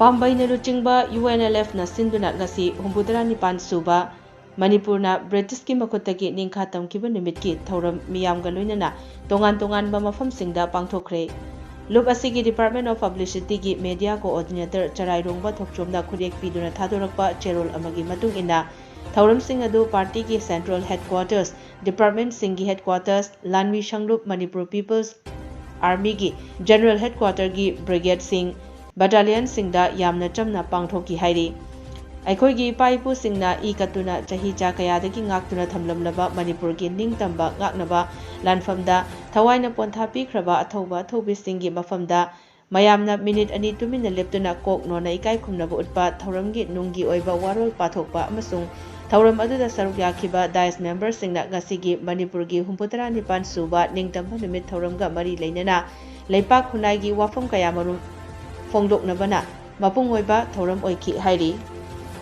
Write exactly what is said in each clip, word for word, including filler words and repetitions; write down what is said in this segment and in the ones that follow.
ꯄꯥꯝꯕꯩꯅ ꯂꯨꯆꯤꯡꯕ U N L ꯑꯦꯐꯅ ꯁꯤꯟꯗꯨꯅ ꯉꯁꯤ ꯍꯨꯝꯐꯨꯇꯔꯥ ꯅꯤꯄꯥꯟ ꯁꯨꯕ ꯃꯅꯤꯄꯨꯔꯅ ꯕ꯭ꯔꯤꯇꯤꯁꯀꯤ ꯃꯈꯨꯠꯇꯒꯤ ꯅꯤꯡꯈꯥ ꯇꯝꯈꯤꯕ ꯅꯨꯃꯤꯠꯀꯤ ꯊꯧꯔꯝ ꯃꯤꯌꯥꯝꯒ ꯂꯣꯏꯅꯅ ꯇꯣꯉꯥꯟ ꯇꯣꯉꯥꯟꯕ ꯃꯐꯝꯁꯤꯡꯗ ꯄꯥꯡꯊꯣꯛꯈ꯭ꯔꯦ꯫ ꯂꯨꯞ ꯑꯁꯤꯒꯤ Department of Publicityꯒꯤ Media Coordinator ꯆꯔꯥꯏꯔꯣꯡꯕ ꯊꯣꯛꯆꯣꯝꯅ ꯈꯨꯠꯌꯦꯛ ꯄꯤꯗꯨꯅ ꯊꯥꯗꯣꯔꯛꯄ ꯆꯦꯔꯣꯜ ꯑꯃꯒꯤ ꯃꯇꯨꯡ ꯏꯟꯅ, ꯊꯧꯔꯝꯁꯤꯡ ꯑꯗꯨ ꯄꯥꯔꯇꯤꯒꯤ Central Headquarters, Departmentꯁꯤꯡꯒꯤ Headquarters, ꯂꯥꯟꯃꯤ ꯁꯪꯂꯨꯞ ꯃꯅꯤꯄꯨꯔ People's Armyꯒꯤ General Headquarterꯒꯤ Brigadeꯁꯤꯡ, Battalionꯁꯤꯡꯗ ꯌꯥꯝꯅ ꯆꯝꯅ ꯄꯥꯡꯊꯣꯛꯈꯤ ꯍꯥꯏꯔꯤ꯫ ꯑꯩꯈꯣꯏꯒꯤ ꯏꯄꯥ ꯏꯄꯨꯁꯤꯡꯅ ꯏ ꯀꯠꯇꯨꯅ ꯆꯍꯤ ꯆꯥ ꯀꯌꯥꯗꯒꯤ ꯉꯥꯛꯇꯨꯅ ꯊꯝꯂꯝꯂꯕ ꯃꯅꯤꯄꯨꯔꯒꯤ ꯅꯤꯡꯇꯝꯕ ꯉꯥꯛꯅꯕ ꯂꯥꯟꯐꯝꯗ ꯊꯋꯥꯏꯅ ꯄꯣꯟꯊꯥ ꯄꯤꯈ꯭ꯔꯕ ꯑꯊꯧꯕ ꯑꯊꯧꯕꯤꯁꯤꯡꯒꯤ ꯃꯐꯝꯗ ꯃꯌꯥꯝꯅ ꯃꯤꯅꯤꯠ ꯑꯅꯤ ꯇꯨꯃꯤꯟꯅ ꯂꯦꯞꯇꯨꯅ ꯀꯣꯛ ꯅꯣꯟꯅ ꯏꯀꯥꯏ ꯈꯨꯝꯅꯕ ꯎꯠꯄ ꯊꯧꯔꯝꯒꯤ ꯅꯨꯡꯒꯤ ꯑꯣꯏꯕ ꯋꯥꯔꯣꯜ ꯄꯥꯊꯣꯛꯄ ꯑꯃꯁꯨꯡ ꯊꯧꯔꯝ ꯑꯗꯨꯗ ꯁꯔꯨꯛ ꯌꯥꯈꯤꯕ Diocese memberꯁꯤꯡꯅ ꯉꯁꯤꯒꯤ ꯃꯅꯤꯄꯨꯔꯒꯤ ꯍꯨꯝꯐꯨꯇꯔꯥ ꯅꯤꯄꯥꯟ ꯁꯨꯕ ꯅꯤꯡꯇꯝꯕ ꯅꯨꯃꯤꯠ ꯊꯧꯔꯝꯒ ꯃꯔꯤ ꯂꯩꯅꯅ ꯂꯩꯄꯥꯛ ꯈꯨꯟꯅꯥꯏꯒꯤ ꯋꯥꯐꯝ ꯀꯌꯥꯃꯔꯨꯝ ꯐꯣꯡꯗꯣꯛꯅꯕꯅ ꯃꯄꯨꯡ ꯑꯣꯏꯕ ꯊꯧꯔꯝ ꯑꯣꯏꯈꯤ ꯍꯥꯏꯔꯤ꯫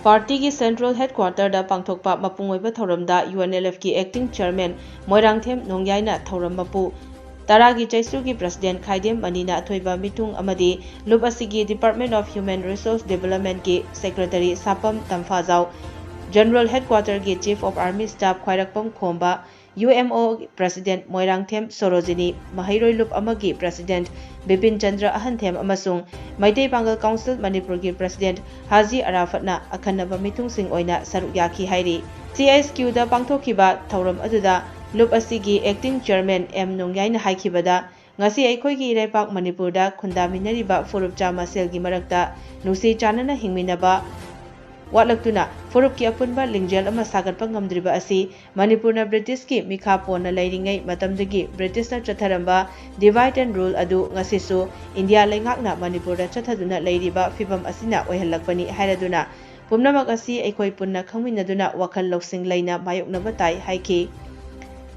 ꯄꯥꯔꯇꯤꯒꯤ Central Headquarterꯗ ꯄꯥꯡꯊꯣꯛꯄ ꯃꯄꯨꯡ ꯑꯣꯏꯕ ꯊꯧꯔꯝꯗ ꯌꯨ ꯑꯦꯟ ꯑꯦꯜ ꯑꯦꯐꯀꯤ Acting Chairman ꯃꯣꯏꯔꯥꯡꯊꯦꯝ ꯅꯣꯡꯌꯥꯏꯅ ꯊꯧꯔꯝ ꯃꯄꯨ ꯇꯔꯥꯒꯤ ꯆꯩꯁꯨꯒꯤ President ꯈꯥꯏꯗꯦꯝ ꯃꯅꯤꯅ ꯑꯊꯣꯏꯕ ꯃꯤꯊꯨꯡ ꯑꯃꯗꯤ ꯂꯨꯞ ꯑꯁꯤꯒꯤ Department of Human Resource Developmentꯀꯤ Secretary ꯁꯥꯄꯝ ꯇꯝꯐꯥꯖꯥꯎ, General Headquarterꯒꯤ Chief of Army Staff ꯈ꯭ꯋꯥꯏꯔꯥꯛꯄꯝ ꯈꯣꯝꯕ, U M O President Moirangthem Sarojini, ꯃꯍꯩꯔꯣꯏ ꯂꯨꯞ ꯑꯃꯒꯤ President ꯕꯤꯄꯤꯟ ꯆꯟꯗ꯭ꯔ ꯑꯍꯟꯊꯦꯝ ꯑꯃꯁꯨꯡ ꯃꯩꯇꯩ ꯄꯥꯡꯒꯜ Council ꯃꯅꯤꯄꯨꯔꯒꯤ President ꯍꯥꯖꯤ ꯑꯔꯥꯐꯠꯅ ꯑꯈꯟꯅꯕ ꯃꯤꯊꯨꯡꯁꯤꯡ ꯑꯣꯏꯅ ꯁꯔꯨꯛ ꯌꯥꯈꯤ ꯍꯥꯏꯔꯤ꯫ ꯁꯤ ꯑꯩꯆ ꯀ꯭ꯌꯨꯗ ꯄꯥꯡꯊꯣꯛꯈꯤꯕ ꯊꯧꯔꯝ ꯑꯗꯨꯗ ꯂꯨꯞ ꯑꯁꯤꯒꯤ Acting Chairman ꯑꯦꯝ ꯅꯣꯡꯌꯥꯏꯅ ꯍꯥꯏꯈꯤꯕꯗ, ꯉꯁꯤ ꯑꯩꯈꯣꯏꯒꯤ ꯏꯔꯩꯄꯥꯛ ꯃꯅꯤꯄꯨꯔꯗ ꯈꯨꯟꯗꯥꯃꯤꯟꯅꯔꯤꯕ ꯐꯨꯔꯨꯞꯆꯥ ꯃꯁꯦꯜꯒꯤ ꯃꯔꯛꯇ ꯅꯨꯡꯁꯤ ꯆꯥꯟꯅꯅ ꯍꯤꯡꯃꯤꯟꯅꯕ ꯋꯥꯠꯂꯛꯇꯨꯅ ꯐꯨꯔꯨꯞꯀꯤ ꯑꯄꯨꯟꯕ ꯂꯤꯡꯖꯦꯜ ꯑꯃ ꯁꯥꯒꯠꯄ ꯉꯝꯗ꯭ꯔꯤꯕ ꯑꯁꯤ ꯃꯅꯤꯄꯨꯔꯅ ꯕ꯭ꯔꯤꯇꯤꯁꯀꯤ ꯃꯤꯈꯥ ꯄꯣꯟꯅ ꯂꯩꯔꯤꯉꯩ ꯃꯇꯝꯗꯒꯤ ꯕ꯭ꯔꯤꯇꯤꯁꯅ ꯆꯠꯊꯔꯝꯕ Divide and Rule ꯑꯗꯨ ꯉꯁꯤꯁꯨ ꯏꯟꯗꯤꯌꯥ ꯂꯩꯉꯥꯛꯅ ꯃꯅꯤꯄꯨꯔꯗ ꯆꯠꯊꯗꯨꯅ ꯂꯩꯔꯤꯕ ꯐꯤꯚꯝ ꯑꯁꯤꯅ ꯑꯣꯏꯍꯜꯂꯛꯄꯅꯤ ꯍꯥꯏꯔꯗꯨꯅ, ꯄꯨꯝꯅꯃꯛ ꯑꯁꯤ ꯑꯩꯈꯣꯏ ꯄꯨꯟꯅ ꯈꯪꯃꯤꯟꯅꯗꯨꯅ ꯋꯥꯈꯜ ꯂꯧꯁꯤꯡ ꯂꯩꯅ ꯃꯥꯌꯣꯛꯅꯕ ꯇꯥꯏ ꯍꯥꯏꯈꯤ꯫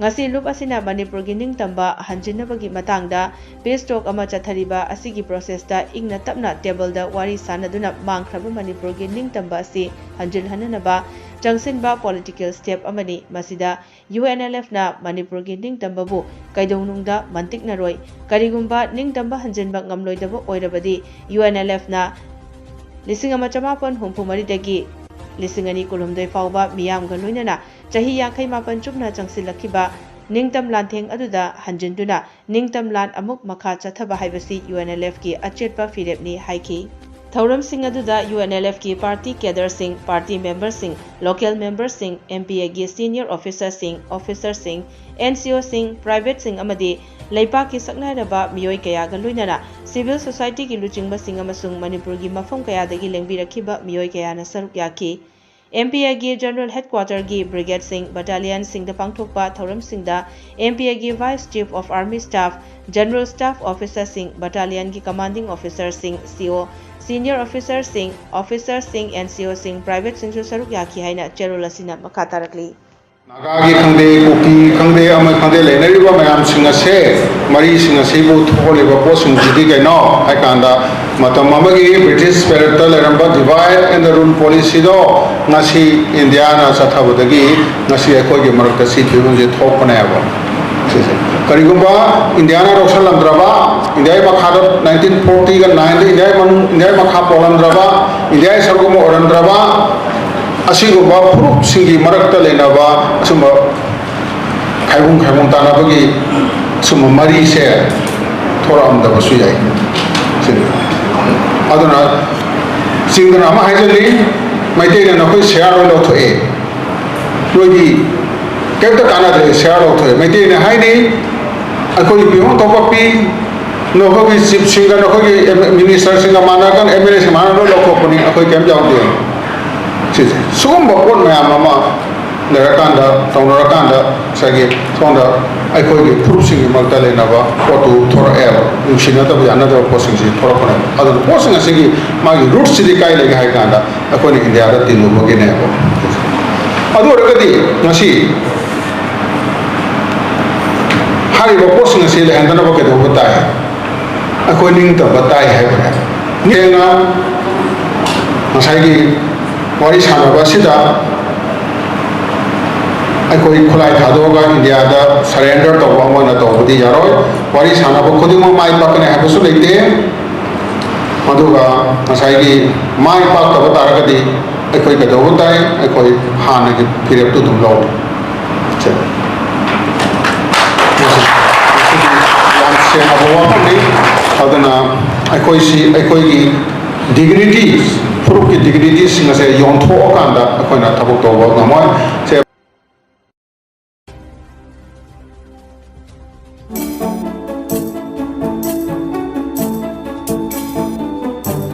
ꯉꯁꯤ ꯂꯨꯞ ꯑꯁꯤꯅ ꯃꯅꯤꯄꯨꯔꯒꯤ ꯅꯤꯡꯇꯝꯕ ꯍꯟꯖꯤꯟꯅꯕꯒꯤ ꯃꯇꯥꯡꯗ peace talk ꯑꯃ ꯆꯠꯊꯔꯤꯕ ꯑꯁꯤꯒꯤ processꯇ ꯏꯪꯅ ꯇꯞꯅ tableꯗ ꯋꯥꯔꯤ ꯁꯥꯅꯗꯨꯅ ꯃꯥꯡꯈ꯭ꯔꯕ ꯃꯅꯤꯄꯨꯔꯒꯤ ꯅꯤꯡꯇꯝꯕ ꯑꯁꯤ ꯍꯟꯖꯤꯜꯍꯟꯅꯅꯕ ꯆꯪꯁꯤꯟꯕ political step ꯑꯃꯅꯤ꯫ ꯃꯁꯤꯗ ꯌꯨ ꯑꯦꯟ ꯑꯦꯜ ꯑꯦꯐꯅ ꯃꯅꯤꯄꯨꯔꯒꯤ ꯅꯤꯡꯇꯝꯕꯕꯨ ꯀꯩꯗꯧꯅꯨꯡꯗ ꯃꯟꯇꯤꯛꯅꯔꯣꯏ꯫ ꯀꯔꯤꯒꯨꯝꯕ ꯅꯤꯡꯇꯝꯕ ꯍꯟꯖꯤꯟꯕ ꯉꯝꯂꯣꯏꯗꯕ ꯑꯣꯏꯔꯕꯗꯤ ꯌꯨ ꯑꯦꯟ ꯑꯦꯜ ꯑꯦꯐꯅ ꯂꯤꯁꯤꯡ ꯑꯃ ꯆꯃꯥꯄꯟ ꯍꯨꯝꯐꯨ ꯃꯔꯤꯗꯒꯤ ꯂꯤꯁꯤꯡ ꯑꯅꯤ ꯀꯨꯟꯍꯨꯝꯗꯣꯏ ꯐꯥꯎꯕ ꯃꯤꯌꯥꯝꯒ ꯂꯣꯏꯅꯅ ꯆꯍꯤ ꯌꯥꯡꯈꯩ ꯃꯥꯄꯟ ꯆꯨꯞꯅ ꯆꯪꯁꯤꯜꯂꯛꯈꯤꯕ ꯅꯤꯡꯇꯝ ꯂꯥꯟꯊꯦꯡ ꯑꯗꯨꯗ ꯍꯟꯖꯤꯟꯗꯨꯅ ꯅꯤꯡꯇꯝ ꯂꯥꯟ ꯑꯃꯨꯛ ꯃꯈꯥ ꯆꯠꯊꯕ ꯍꯥꯏꯕꯁꯤ UNLFꯀꯤ ꯑꯆꯦꯠꯄ ꯐꯤꯔꯦꯞꯅꯤ ꯍꯥꯏꯈꯤ꯫ ꯊꯧꯔꯝꯁꯤꯡ ꯑꯗꯨꯗ UNLFꯀꯤ party cadreꯁꯤꯡ, party memberꯁꯤꯡ, local memberꯁꯤꯡ, MPAꯒꯤ senior officerꯁꯤꯡ, officerꯁꯤꯡ, NCOꯁꯤꯡ, privateꯁꯤꯡ ꯑꯃꯗꯤ ꯂꯩꯄꯥꯛꯀꯤ ꯁꯛꯅꯥꯏꯔꯕ ꯃꯤꯑꯣꯏ ꯀꯌꯥꯒ ꯂꯣꯏꯅꯅ civil societyꯒꯤ ꯂꯨꯆꯤꯡꯕꯁꯤꯡ ꯑꯃꯁꯨꯡ ꯃꯅꯤꯄꯨꯔꯒꯤ ꯃꯐꯝ ꯀꯌꯥꯗꯒꯤ ꯂꯦꯡꯕꯤꯔꯛꯈꯤꯕ ꯃꯤꯑꯣꯏ ꯀꯌꯥꯅ ꯁꯔꯨꯛ ꯌꯥꯈꯤ꯫ MPAꯒꯤ General Headquarterꯒꯤ brigadeꯁꯤꯡ, battalionꯁꯤꯡꯗ ꯄꯥꯡꯊꯣꯛꯄ ꯊꯧꯔꯝꯁꯤꯡꯗ MPAꯒꯤ Vice Chief of Army Staff, General Staff Officerꯁꯤꯡ, battalionꯒꯤ commanding officerꯁꯤꯡ, CO, senior officerꯁꯤꯡ, officerꯁꯤꯡ, NCOꯁꯤꯡ, privateꯁꯤꯡꯁꯨ ꯁꯔꯨꯛ ꯌꯥꯈꯤ ꯍꯥꯏꯅ ꯆꯦꯔꯣꯜ ꯑꯁꯤꯅ ꯃꯈꯥ ꯇꯥꯔꯛꯂꯤ꯫ ꯅꯥꯒꯥꯒꯤ ꯈꯪꯗꯦ, ꯀꯨꯀꯤ ꯈꯪꯗꯦ, ꯑꯃ ꯈꯪꯗꯦ, ꯂꯩꯅꯔꯤꯕ ꯃꯌꯥꯝꯁꯤꯡ ꯑꯁꯦ, ꯃꯔꯤꯁꯤꯡ ꯑꯁꯤꯕꯨ ꯊꯣꯛꯍꯜꯂꯤꯕ ꯄꯣꯠꯁꯤꯡꯁꯤꯗꯤ ꯀꯩꯅꯣ ꯍꯥꯏ ꯀꯥꯟꯗ, ꯃꯇꯝ ꯑꯃꯒꯤ ꯕ꯭ꯔꯤꯇꯤꯁ ꯄꯦꯔꯠꯇ ꯂꯩꯔꯝꯕ divide and rule policyꯗꯣ ꯉꯁꯤ ꯏꯟꯗꯤꯌꯥꯅ ꯆꯠꯊꯕꯗꯒꯤ ꯉꯁꯤ ꯑꯩꯈꯣꯏꯒꯤ ꯃꯔꯛꯇ ꯁꯤ ꯐꯤꯕꯝꯁꯦ ꯊꯣꯛꯄꯅꯦꯕ꯫ ꯁꯤꯁꯦ ꯀꯔꯤꯒꯨꯝꯕ ꯏꯟꯗꯤꯌꯥꯅ ꯂꯧꯁꯜꯂꯝꯗ꯭ꯔꯕ, ꯏꯟꯗꯤꯌꯥꯒꯤ ꯃꯈꯥꯗ nineteen fortyꯒ nineꯗ ꯏꯟꯗꯤꯌꯥꯒꯤ ꯃꯅꯨꯡ, ꯏꯟꯗꯤꯌꯥꯒꯤ ꯃꯈꯥ ꯄꯣꯜꯂꯝꯗ꯭ꯔꯕ, ꯏꯟꯗꯤꯌꯥꯒꯤ ꯁꯔꯨꯛ ꯑꯃ ꯑꯣꯏꯔꯝꯗ꯭ꯔꯕ, ꯑꯁꯤꯒꯨꯝꯕ ꯐꯨꯔꯨꯞꯁꯤꯡꯒꯤ ꯃꯔꯛꯇ ꯂꯩꯅꯕ ꯑꯁꯨꯝꯕ ꯈꯥꯏꯕꯨꯡ ꯈꯥꯏꯕꯨꯡ ꯇꯥꯅꯕꯒꯤ ꯁꯨꯝꯕ ꯃꯔꯤꯁꯦ ꯊꯣꯔꯛꯑꯝꯗꯕꯁꯨ ꯌꯥꯏ꯫ ꯁꯤꯅꯤ꯫ ꯑꯗꯨꯅ ꯆꯤꯡꯗꯅ ꯑꯃ ꯍꯥꯏꯖꯜꯂꯤ, ꯃꯩꯇꯩꯅ ꯅꯈꯣꯏ ꯁꯤꯌꯥꯔ ꯂꯣꯏ ꯂꯧꯊꯣꯛꯑꯦ, ꯅꯣꯏꯗꯤ ꯀꯩꯝꯇ ꯀꯥꯟꯅꯗ꯭ꯔꯦ, ꯁꯤꯌꯥꯔ ꯂꯧꯊꯣꯛꯑꯦ꯫ ꯃꯩꯇꯩꯅ ꯍꯥꯏꯅꯤ, ꯑꯩꯈꯣꯏ ꯄꯤꯐꯝ ꯊꯣꯛꯄ ꯄꯤ, ꯅꯈꯣꯏꯒꯤ ꯆꯤꯞꯁꯤꯡꯒ ꯅꯈꯣꯏꯒꯤ ꯃꯤꯅꯤꯁꯇꯔꯁꯤꯡꯒ ꯃꯥꯟꯅꯔꯀꯥꯟꯗ MLAꯁꯤꯡ ꯃꯥꯟꯅ ꯂꯣꯏ ꯂꯧꯊꯣꯛꯄꯅꯤ, ꯑꯩꯈꯣꯏ ꯀꯩꯝ ꯌꯥꯎꯗꯦ꯫ ꯁꯤꯁꯦ ꯁꯤꯒꯨꯝꯕ ꯄꯣꯠ ꯃꯌꯥꯝ ꯑꯃ ꯂꯩꯔꯀꯥꯟꯗ, ꯇꯧꯅꯔꯀꯥꯟꯗ ꯉꯁꯥꯏꯒꯤ ꯁꯣꯝꯗ ꯑꯩꯈꯣꯏꯒꯤ ꯐꯨꯔꯨꯞꯁꯤꯡꯒꯤ ꯃꯔꯛꯇ ꯂꯩꯅꯕ ꯄꯣꯠꯇꯨ ꯊꯣꯔꯛꯑꯦꯕ, ꯅꯨꯡꯁꯤꯅꯗꯕ ꯌꯥꯅꯗꯕ ꯄꯣꯠꯁꯤꯡꯁꯤ ꯊꯣꯔꯛꯄꯅꯦꯕ꯫ ꯑꯗꯨꯅ ꯄꯣꯠꯁꯤꯡ ꯑꯁꯤꯒꯤ ꯃꯥꯒꯤ ꯔꯨꯠꯁꯤꯗꯤ ꯀꯥꯏ ꯂꯩꯒꯦ ꯍꯥꯏ ꯀꯥꯟꯗ ꯑꯩꯈꯣꯏꯅ ꯏꯟꯗꯤꯌꯥꯗ ꯇꯤꯜꯂꯨꯕꯒꯤꯅꯦꯕ꯫ ꯑꯗꯨ ꯑꯣꯏꯔꯒꯗꯤ ꯉꯁꯤ ꯍꯥꯏꯔꯤꯕ ꯄꯣꯠꯁꯤꯡ ꯑꯁꯤ ꯂꯩꯍꯟꯗꯅꯕ ꯀꯩꯗꯧꯕ ꯇꯥꯏ? ꯑꯩꯈꯣꯏ ꯅꯤꯡꯇꯝꯕ ꯇꯥꯏ ꯍꯥꯏꯕꯅꯦ꯫ ꯁꯦꯡꯅ ꯉꯁꯥꯏꯒꯤ ꯋꯥꯔꯤ ꯁꯥꯟꯅꯕ ꯑꯁꯤꯗ ꯑꯩꯈꯣꯏ ꯈꯨꯠꯂꯥꯏ ꯊꯥꯗꯣꯛꯑꯒ ꯏꯟꯗꯤꯌꯥꯗ ꯁꯔꯦꯟꯗꯔ ꯇꯧꯕ ꯑꯃ ꯑꯣꯏꯅ ꯇꯧꯕꯗꯤ ꯌꯥꯔꯣꯏ꯫ ꯋꯥꯔꯤ ꯁꯥꯟꯅꯕ ꯈꯨꯗꯤꯡꯃꯛ ꯃꯥꯏ ꯄꯥꯛꯀꯅꯤ ꯍꯥꯏꯕꯁꯨ ꯂꯩꯇꯦ꯫ ꯑꯗꯨꯒ ꯉꯁꯥꯏꯒꯤ ꯃꯥꯏ ꯄꯥꯛꯇꯕ ꯇꯥꯔꯒꯗꯤ ꯑꯩꯈꯣꯏ ꯀꯩꯗꯧꯕ ꯇꯥꯏ? ꯑꯩꯈꯣꯏ ꯍꯥꯟꯅꯒꯤ ꯐꯤꯔꯦꯞꯇꯨ ꯑꯗꯨꯝ ꯂꯧ꯫ ꯁꯦ꯫ ꯃꯁꯤ ꯌꯥꯝ ꯁꯦꯡꯅꯕ ꯋꯥꯐꯝꯅꯤ꯫ ꯑꯗꯨꯅ ꯑꯩꯈꯣꯏꯁꯤ, ꯑꯩꯈꯣꯏꯒꯤ dignity, ꯐꯨꯔꯨꯞꯀꯤ dignityꯁꯤꯡ ꯑꯁꯦ ꯌꯣꯟꯊꯣꯛꯑꯀꯥꯟꯗ ꯑꯩꯈꯣꯏꯅ ꯊꯕꯛ ꯇꯧꯕ ꯉꯝꯃꯣꯏ꯫ ꯁꯦ꯫